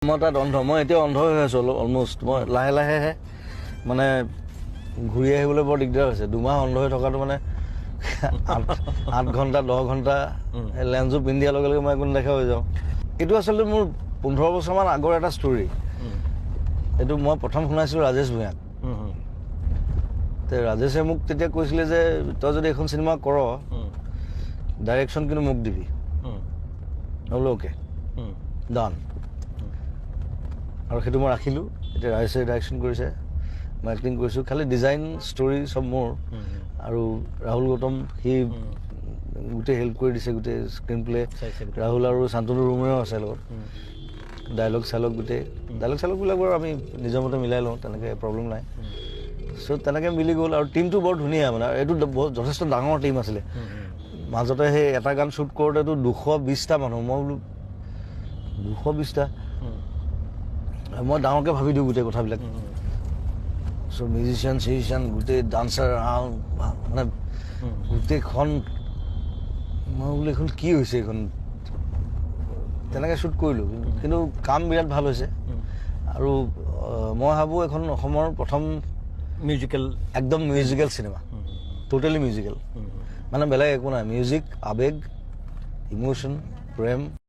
মই তাত অন্ধ, মই এতিয়া অন্ধ হৈ আছোঁ অলপ অলমষ্ট। মই লাহে লাহেহে মানে ঘূৰি আহিবলৈ বৰ দিগদাৰ হৈছে। 2 মাহ অন্ধ হৈ থকাটো মানে 8 ঘণ্টা, 10 ঘণ্টা লেন্সো পিন্ধি দিয়াৰ লগে লগে মই একো নেদেখা হৈ যাওঁ। এইটো আচলতে মোৰ 15 বছৰমান আগৰ এটা ষ্টৰী। এইটো মই প্ৰথম শুনাইছিলোঁ ৰাজেশ ভূঞাক। তে ৰাজেশে মোক তেতিয়া কৈছিলে যে তই যদি এখন চিনেমা কৰ, ডাইৰেকশ্যন কিন্তু মোক দিবি। মই বোলো, অ'কে, ডান। আৰু সেইটো মই ৰাখিলোঁ। এতিয়া ৰাজেশে ডাইৰেকশ্যন কৰিছে, মই এক্টিং কৰিছোঁ, খালি ডিজাইন, ষ্টৰী চব মোৰ। আৰু ৰাহুল গৌতম, সি গোটেই হেল্প কৰি দিছে, গোটেই স্ক্ৰীণ প্লে। চাইছে গোটেই। ৰাহুল আৰু শান্তনু ৰুমেও আছে লগত। ডাইলগ চাইলগ, গোটেই ডাইলগ চাইলগবিলাক বাৰু আমি নিজৰ মতে মিলাই লওঁ, তেনেকৈ প্ৰব্লেম নাই। চ' তেনেকৈ মিলি গ'ল আৰু টীমটো বৰ ধুনীয়া। মানে এইটো বহুত যথেষ্ট ডাঙৰ টীম আছিলে। মাজতে সেই এটা গান শ্বুট কৰোঁতেতো 220টা মানুহ। মই বোলো, 220টা? মই ডাঙৰকৈ ভাবি দিওঁ গোটেই কথাবিলাক। চ' মিউজিচিয়ান চিউজিচিয়ান, গোটেই ডান্সাৰ, মানে গোটেইখন। মই বোলো, এইখন কি হৈছে এইখন? তেনেকৈ শ্বুট কৰিলোঁ, কিন্তু কাম বিৰাট ভাল হৈছে। আৰু মই ভাবোঁ এইখন অসমৰ প্ৰথম মিউজিকেল। একদম মিউজিকেল চিনেমা, টোটেলি মিউজিকেল। মানে বেলেগ একো নাই, মিউজিক, আৱেগ, ইম'শ্যন, প্ৰেম।